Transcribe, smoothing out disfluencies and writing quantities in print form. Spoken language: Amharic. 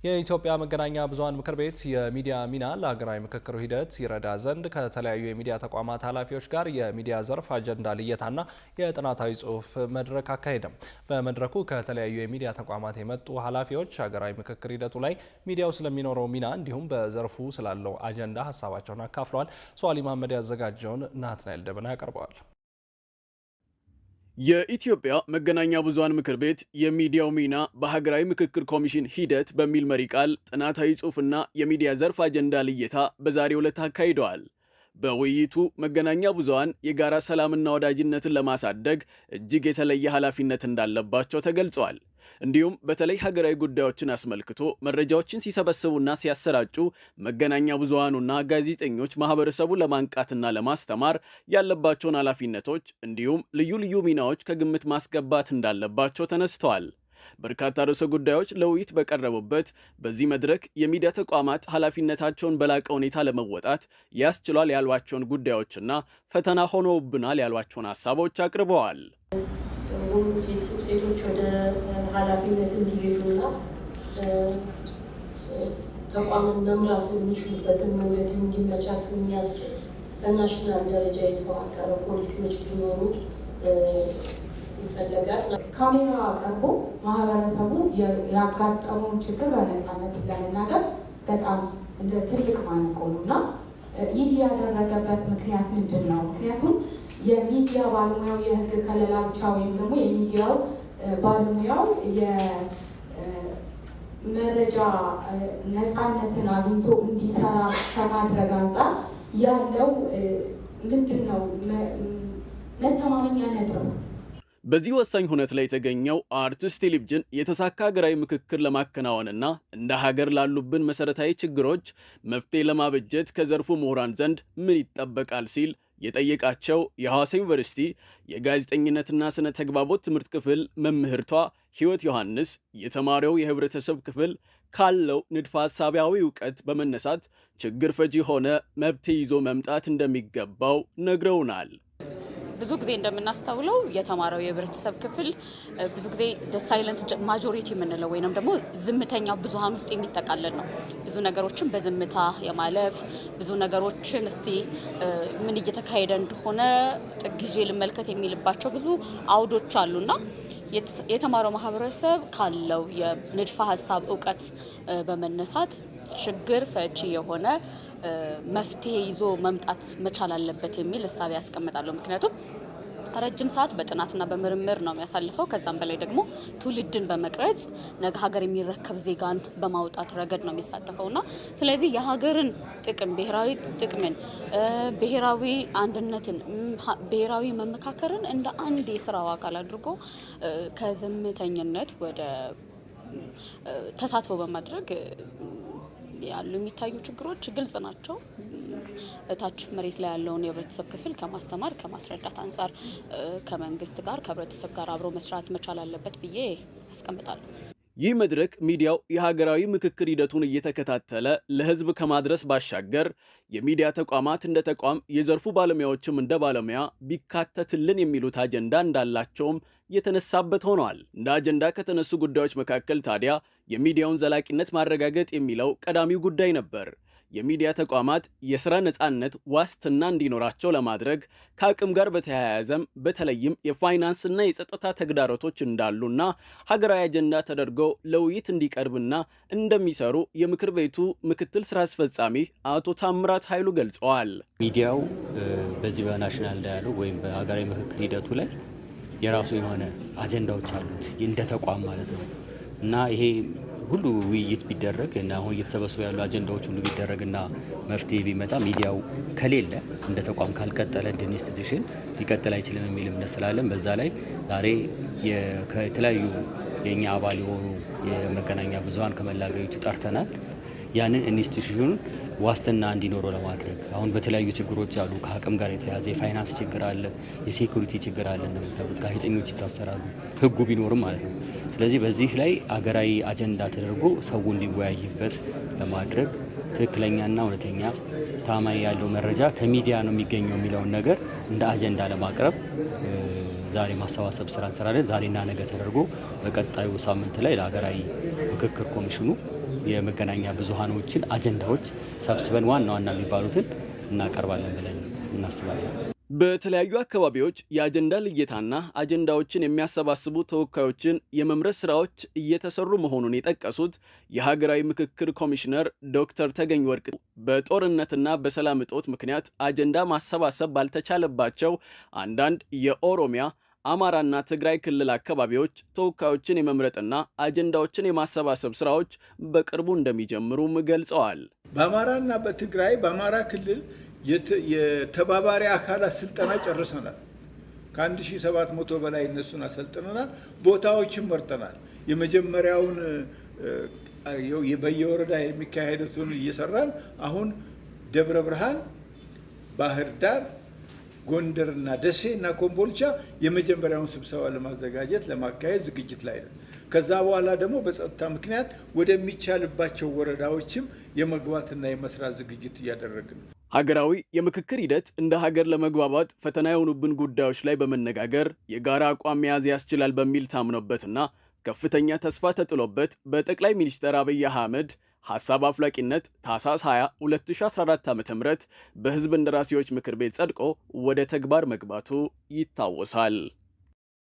የኢትዮጵያ መገናኛ ብዙኃን ምክር ቤት የሚዲያ ሚና ለሀገራዊ ምክክሩ ሂደት ይረዳ ዘንድ ከተለያዩ የሚዲያ ተቋማት ኃላፊዎች ጋር የሚዲያ ዘርፍ አጀንዳ ልየታና የጥናታዊ ጽሑፍ መድረክ አካሄደ። በመድረኩ ከተለያዩ የሚዲያ ተቋማት የመጡ ኃላፊዎች ሀገራዊ ምክክር ሂደቱ ላይ ሚዲያው ስለሚኖረው ሚና እንዲሁም በዘርፉ ስላለው አጀንዳ ሀሳባቸውን አካፍለዋል። ሶዋሊ መሐመድ ያዘጋጀውን ናትናኤል ደበና ያቀርበዋል። የኢትዮጵያ መገናኛ ብዙኃን ምክር ቤት የሚዲያው ሚና በሀገራዊ ምክክር ኮሚሽን ሂደት በሚል መሪ ቃል ጥናታዊ ጽሑፍና የሚዲያ ዘርፍ አጀንዳ ልየታ በዛሬው ዕለት አካሂደዋል። በውይይቱ መገናኛ ብዙኃን የጋራ ሰላምና ወዳጅነትን ለማሳደግ እጅግ የተለየ ኃላፊነት እንዳለባቸው ተገልጿል። እንዲሁም በተለይ ሀገራዊ ጉዳዮችን አስመልክቶ መረጃዎችን ሲሰበስቡና ሲያሰራጩ መገናኛ ብዙኃኑና ጋዜጠኞች ማህበረሰቡን ለማንቃትና ለማስተማር ያለባቸውን ኃላፊነቶች እንዲሁም ልዩ ልዩ ሚናዎች ከግምት ማስገባት እንዳለባቸው ተነስተዋል። በርካታ ርዕሰ ጉዳዮች ለውይይት በቀረቡበት በዚህ መድረክ የሚዲያ ተቋማት ኃላፊነታቸውን በላቀ ሁኔታ ለመወጣት ያስችሏል ያሏቸውን ጉዳዮችና ፈተና ሆነውብናል ያሏቸውን ሀሳቦች አቅርበዋል። ሴቶች ወደ ኃላፊነት እንዲሄዱና ተቋምን መምራት የሚችሉበትን መንገድ እንዲመቻቹ የሚያስችል በ national ደረጃ የተዋቀረ ፖሊሲዎች ቢኖሩ ይፈለጋል። ካሜራ ቀርቦ ማህበረሰቡ ያጋጠመውን ችግር በነፃነት ለመናገር በጣም እንደ ትልቅ ማነቆ ነው እና ይህ ያደረገበት ምክንያት ምንድን ነው? ምክንያቱም የሚዲያ ባለሙያው የህግ ከለላ ብቻ ወይም ደግሞ የሚዲያው ባለሙያው የመረጃ ነፃነትን አግኝቶ እንዲሰራ ከማድረግ አንጻር ያለው ምንድን ነው መተማመኛ ነጥብ? በዚህ ወሳኝ ሁነት ላይ የተገኘው አርቲስት ቴሌቪዥን የተሳካ ሀገራዊ ምክክር ለማከናወንና እንደ ሀገር ላሉብን መሰረታዊ ችግሮች መፍትሄ ለማበጀት ከዘርፉ ምሁራን ዘንድ ምን ይጠበቃል ሲል የጠየቃቸው የሐዋሳ ዩኒቨርሲቲ የጋዜጠኝነትና ስነ ተግባቦት ትምህርት ክፍል መምህርቷ ህይወት ዮሐንስ የተማሪው የህብረተሰብ ክፍል ካለው ንድፈ ሐሳባዊ እውቀት በመነሳት ችግር ፈቺ የሆነ መፍትሄ ይዞ መምጣት እንደሚገባው ነግረውናል። ብዙ ጊዜ እንደምናስተውለው የተማረው የህብረተሰብ ክፍል ብዙ ጊዜ silent majority የምንለው ወይንም ደግሞ ዝምተኛው ብዙሃን ውስጥ የሚጠቃለል ነው። ብዙ ነገሮችን በዝምታ የማለፍ፣ ብዙ ነገሮችን እስቲ ምን እየተካሄደ እንደሆነ ጥግ ይዤ ልመልከት የሚልባቸው ብዙ አውዶች አሉና የተማረው ማህበረሰብ ካለው የንድፈ ሀሳብ እውቀት በመነሳት ችግር ፈቺ የሆነ መፍትሄ ይዞ መምጣት መቻል አለበት የሚል እሳቤ ያስቀምጣለሁ። ምክንያቱም ረጅም ሰዓት በጥናትና በምርምር ነው የሚያሳልፈው። ከዛም በላይ ደግሞ ትውልድን በመቅረጽ ነገ ሀገር የሚረከብ ዜጋን በማውጣት ረገድ ነው የሚሳተፈውና ስለዚህ የሀገርን ጥቅም፣ ብሔራዊ ጥቅምን፣ ብሔራዊ አንድነትን፣ ብሔራዊ መመካከርን እንደ አንድ የስራው አካል አድርጎ ከዝምተኝነት ወደ ተሳትፎ በማድረግ ያሉ የሚታዩ ችግሮች ግልጽ ናቸው። እታች መሬት ላይ ያለውን የህብረተሰብ ክፍል ከማስተማር፣ ከማስረዳት አንጻር ከመንግስት ጋር፣ ከህብረተሰብ ጋር አብሮ መስራት መቻል አለበት ብዬ አስቀምጣለሁ። ይህ መድረክ ሚዲያው የሀገራዊ ምክክር ሂደቱን እየተከታተለ ለህዝብ ከማድረስ ባሻገር የሚዲያ ተቋማት እንደ ተቋም፣ የዘርፉ ባለሙያዎችም እንደ ባለሙያ ቢካተትልን የሚሉት አጀንዳ እንዳላቸውም የተነሳበት ሆኗል። እንደ አጀንዳ ከተነሱ ጉዳዮች መካከል ታዲያ የሚዲያውን ዘላቂነት ማረጋገጥ የሚለው ቀዳሚው ጉዳይ ነበር። የሚዲያ ተቋማት የስራ ነፃነት ዋስትና እንዲኖራቸው ለማድረግ ከአቅም ጋር በተያያዘም በተለይም የፋይናንስና የጸጥታ ተግዳሮቶች እንዳሉና ሀገራዊ አጀንዳ ተደርጎ ለውይይት እንዲቀርብና እንደሚሰሩ የምክር ቤቱ ምክትል ስራ አስፈጻሚ አቶ ታምራት ኃይሉ ገልጸዋል። ሚዲያው በዚህ በ national dialogue ወይም በሀገራዊ ምክክር ሂደቱ ላይ የራሱ የሆነ አጀንዳዎች አሉት እንደ ተቋም ማለት ነው፣ እና ይሄ ሁሉ ውይይት ቢደረግ እና አሁን እየተሰበሰቡ ያሉ አጀንዳዎች ሁሉ ቢደረግና መፍትሄ ቢመጣ ሚዲያው ከሌለ፣ እንደ ተቋም ካልቀጠለ፣ እንደ institution ሊቀጥል አይችልም የሚል እምነት ስላለን በዛ ላይ ዛሬ ከተለያዩ የእኛ አባል የሆኑ የመገናኛ ብዙኃን ከመላ ሀገሪቱ ጠርተናል። ያንን institution ኑን ዋስትና እንዲኖረው ለማድረግ አሁን በተለያዩ ችግሮች አሉ። ከአቅም ጋር የተያያዘ የፋይናንስ ችግር አለ፣ የ security ችግር አለ። እንደምታውቁት ጋዜጠኞች ይታሰራሉ፣ ሕጉ ቢኖርም ማለት ነው። ስለዚህ በዚህ ላይ አገራዊ አጀንዳ ተደርጎ ሰው እንዲወያይበት ለማድረግ ትክክለኛና እውነተኛ ታማኝ ያለው መረጃ ከሚዲያ ነው የሚገኘው የሚለውን ነገር እንደ አጀንዳ ለማቅረብ ዛሬ ማሰባሰብ ስራ እንሰራለን። ዛሬና ነገ ተደርጎ በቀጣዩ ሳምንት ላይ ለሀገራዊ ምክክር ኮሚሽኑ የመገናኛ ብዙሃኖችን አጀንዳዎች ሰብስበን ዋና ዋና የሚባሉትን እናቀርባለን ብለን እናስባለን። በተለያዩ አካባቢዎች የአጀንዳ ልየታና አጀንዳዎችን የሚያሰባስቡ ተወካዮችን የመምረጥ ስራዎች እየተሰሩ መሆኑን የጠቀሱት የሀገራዊ ምክክር ኮሚሽነር ዶክተር ተገኝ ወርቅ በጦርነትና በሰላም እጦት ምክንያት አጀንዳ ማሰባሰብ ባልተቻለባቸው አንዳንድ የኦሮሚያ፣ አማራና ትግራይ ክልል አካባቢዎች ተወካዮችን የመምረጥና አጀንዳዎችን የማሰባሰብ ስራዎች በቅርቡ እንደሚጀምሩም ገልጸዋል። በአማራና በትግራይ፣ በአማራ ክልል የተባባሪ አካላት ስልጠና ጨርሰናል። ከ1700 በላይ እነሱን አሰልጥነናል። ቦታዎችን መርጠናል። የመጀመሪያውን በየወረዳ የሚካሄዱትን እየሰራን አሁን ደብረ ብርሃን፣ ባህር ዳር፣ ጎንደርና ደሴ እና ኮምቦልቻ የመጀመሪያውን ስብሰባ ለማዘጋጀት፣ ለማካሄድ ዝግጅት ላይ ነን። ከዛ በኋላ ደግሞ በጸጥታ ምክንያት ወደሚቻልባቸው ወረዳዎችም የመግባትና የመስራት ዝግጅት እያደረግን ነው። ሀገራዊ የምክክር ሂደት እንደ ሀገር ለመግባባት ፈተና የሆኑብን ጉዳዮች ላይ በመነጋገር የጋራ አቋም መያዝ ያስችላል በሚል ታምኖበትና ከፍተኛ ተስፋ ተጥሎበት በጠቅላይ ሚኒስትር አብይ አህመድ ሐሳብ አፍላቂነት ታህሳስ 20 2014 ዓ ም በህዝብ እንደራሴዎች ምክር ቤት ጸድቆ ወደ ተግባር መግባቱ ይታወሳል።